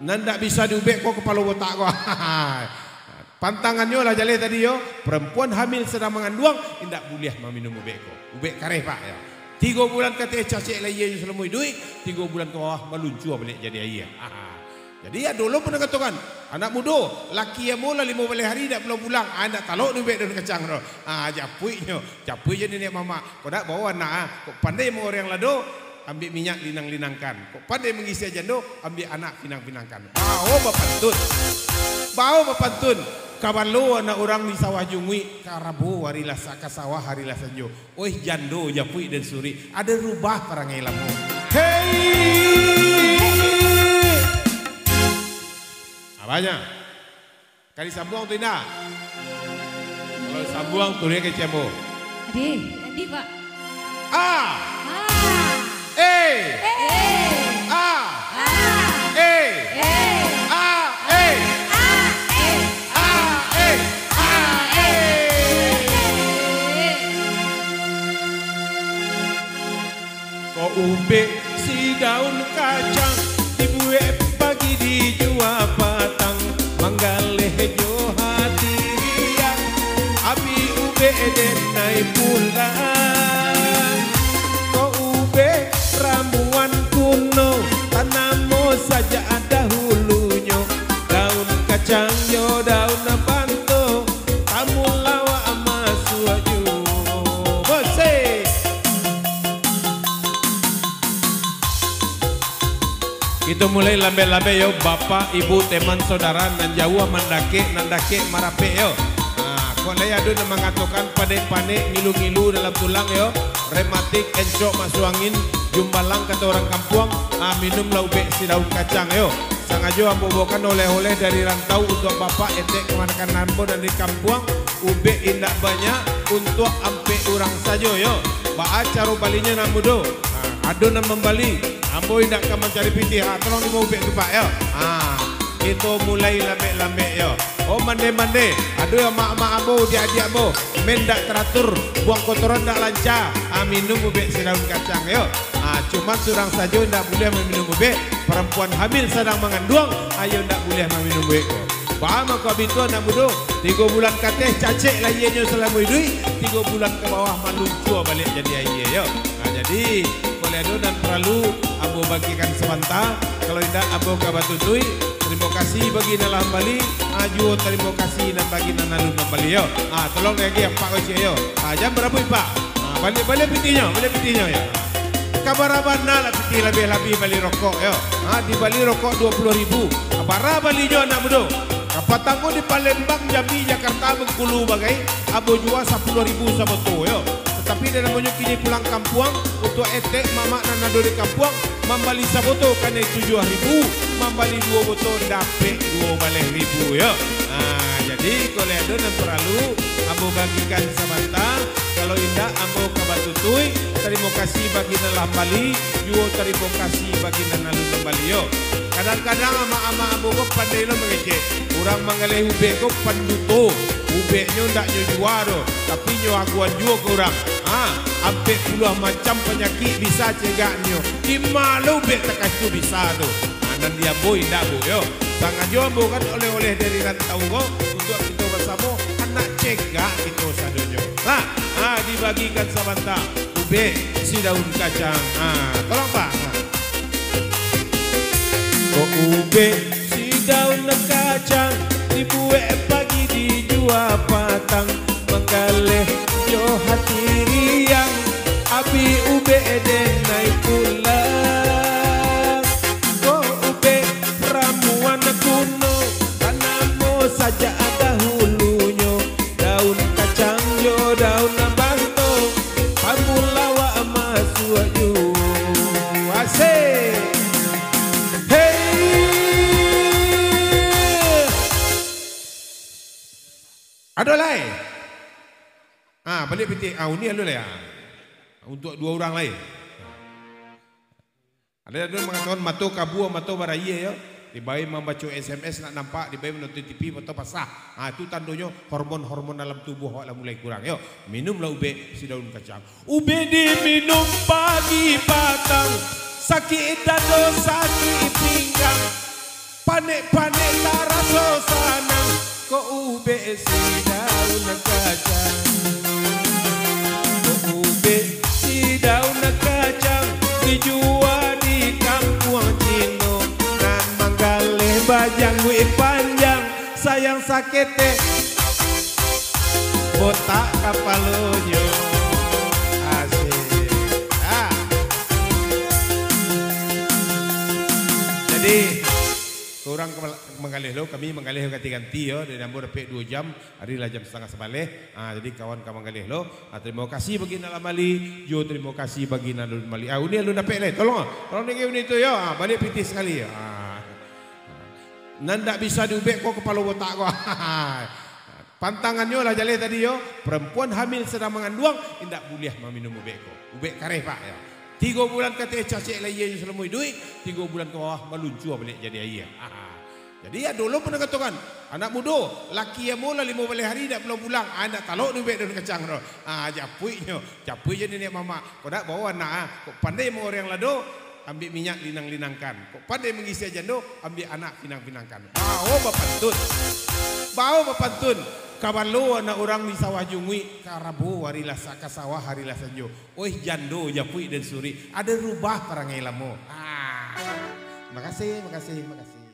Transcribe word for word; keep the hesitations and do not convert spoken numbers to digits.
Nan ndak bisa diubek ko kapalo botak ko. Pantangannyo lah jaleh tadi yo, perempuan hamil sadang manganduang indak buliah maminum ubek ko. Ubek kareh, Pak, yo. Tigo bulan kateh cacek lah iye salamo iduik, tigo bulan ka bawah maluncua baliak jadi aia. Jadi ado lo pun katokan, anak mudo, laki ambo lah limo baleh hari indak pulang-pulang, ah, indak talok diubek daun kacang tu. Ah, japuiknyo, japuik jo niniak mamak. Kok ndak bawa anak, ah. Kok pandai mangoreng lado, ambiak minyak linang-linangkan. Kok pandai mangisi jando, ambiak anak pinang-pinangkan. Bao bapantun. Bao bapantun. Kabalo anak urang di sawah junguik, karabo hari lah sa-, ka sawah hari lah sanjo. Oih jando japuik den surik, ado rubah parangai lamo. Hei! Apo nyo? Ka disambuang tu indak? Kalau disambuang, turuik kecek ambo. Adi, adi, Pak. A. A. E. E. A. A. E. E. A. E. A. E. A. E. A. E. Ko ubek si daun kacang, dibuek pagi dijua patang, manggaleh jo hati riang, abih ubek den nai pulang. Ko ubek ramuan kuno, tanamo sajak dahulunyo, daun kacang jo daun banto, tamulawak masuak juo. Musik. Kito mulai lambek-lambek yo, bapak, ibu, teman, saudara, nan jauah mandakek, nan dakek marapek yo. Nah, kok lai ado nan mangatokan panek-panek, ngilu-ngilu dalam tulang yo, rematik, encok, masuk angin, jumbalang kato urang kampuang, ah, minumlah ubek si daun kacang yo. Sangajo ambo bawakan oleh-oleh dari rantau untuak bapak, etek, kamanakan ambo nan di kampuang, ubek indak banyak, untuak ampek urang sajo yo. Baa caro balinyo nan mudo? Ha, ado nan mambali. Ambo indak ka mancari pitih. Ha, tolong dibawa ubek tu, Pak, yo. Ha, kito mulai lambek-lambek, yo. Oh, mande-mande. Ado yo amak-amak ambo, adiak-adiak ambo. Men ndak taratur, buang kotoran ndak lanca. Ha, minum ubek si daun kacang, yo. Ha, cuman surang sajo ndak buliah maminum ubek. Parampuan hamil sadang manganduang, iyo ndak buliah maminum ubek ko. Baa mangko abih tu anak mudo, tigo bulan kateh cacek lah iyenyo salamo iduik, tigo bulan ka bawah maluncua baliak jadi aia, yo. Nah, jadi, kok lai ado nan paralu ambo bagikan sabanta, kalau indak ambo ka batutuik, tarimo kasih bagi nan lah mambali, ah, juo tarimo kasih nan bagi nan alun mambali, yo. Ah, tolong diagiah, Pak, ko ciek, yo. Ah, jam bara, Pak? Ah, bali, bali pitihnyo, bali pitihnyo, yo. Ka bara bana lah pitih labiah-labiah bali rokok, yo. Ha, dibali rokok duo puluah ribu. Ha, bara balinyo anak mudo? Kapatang ko di Palembang, Jambi, Jakarta, Bengkulu bagai, ambo jua sapuluah ribu saboto, yo. Tatapi dek namonyo kini pulang kampuang, untuak etek mamak nan ado di kampuang, mambali saboto kanai tujuah ribu, mambali duo boto dapek duo baleh ribu, yo. Ha, jadi, kok lai ado nan paralu, ambo bagikan sabanta. Kalau indak, ambo ka batutuik. Tarimo kasih bagi nan lah mambali, juo tarimo kasih bagi nan alun mambali, yo. Kadang-kadang amak-amak ambo ko pandai lo mangecek. Urang manggaleh ubek ko panduto. Ubeknyo ndak nyo jua doh, tapi nyo aguan juo ka urang. Ha, ampek puluah macam panyakik bisa cegaknyo. Di ma lo ubek takah tu bisa tu? Ha, nan di ambo indak, Bu, yo. Sangajo ambo kan oleh-oleh dari rantau ko, untuak kito basamo, handak cegak kito sadonyo. Lah, ha, dibagikan sabanta. Ubek si daun kacang. Ha, tolong, Pak. Ha. Kok ubek si daun kacang, dibuek pagi dijua patang, manggaleh jo hati riang, abih ubek den nai pulang. Kok ubek ramuan kuno, tanamo sajak dahulunyo, daun kacang jo daun banto, pamulawak masuak juo. Asik. Hei. Ado lai? Ah, baliak pitih. Ah, uni alo lai, ah. Untuak duo urang lai. Ado, ado mangatokan mato kabua, mato barayie, yo. Dibai mambaco S M S nak nampak, dibai manonton T V mato pasah. Ah, tu tandonyo hormon-hormon dalam tubuah awak lah mulai kurang, yo. Minumlah ubek si daun kacang. Ubek diminum pagi patang, sakik dado, sakik pinggang. Panek-panek taraso sanang, kok ubek si daun kacang. Kok ubek si daun kacang, dijua di kampuang Cino, nan manggaleh bajangguik panjang, sayang saketek, botak kapalonyo. Asik. Ah. Jadi, urang ka manggaleh lo, kami manggaleh ganti-ganti yo, dari ambo dapek duo jam, ari lah jam satangah sabaleh. Ah, jadi kawan ka manggaleh lo. Ah, tarimo kasih bagi nan lah mambali, jo tarimo kasih bagi nan alun mambali. Ah, uni alun dapek lai, tolong, ah. Tolong nagih uni tu yo. Ah, baliak pitih sakali. Ah. Nan ndak bisa diubek ko kapalo botak ko. Pantangannyo lah jaleh tadi yo, perempuan hamil sadang manganduang, indak buliah maminum ubek ko. Ubek kareh, Pak, yo. Tigo bulan ka ateh cacek lah iyo salamo iduik, tigo bulan ka bawah maluncua baliak jadi aia. Jadi, ado lo pernah katokan, anak mudo, laki ambo lah limo baleh hari indak pulang-pulang, ah, indak talok diubek daun kacang tu. Ah, japuiknyo, japuik jo niniak mamak. Kok ndak bawa anak, ah, kok pandai mangoreng lado, ambiak minyak linang-linangkan. Kok pandai mangisi jando, ambiak anak pinang-pinangkan. Bao bapantun. Bao bapantun. Kabalo anak urang di sawah junguik, ka rabo ari lah sa-, ka sawah ari lah sanjo. Oih jando japuik den surik, ado rubah parangai lamo. Ah. Makasih, makasih, makasih.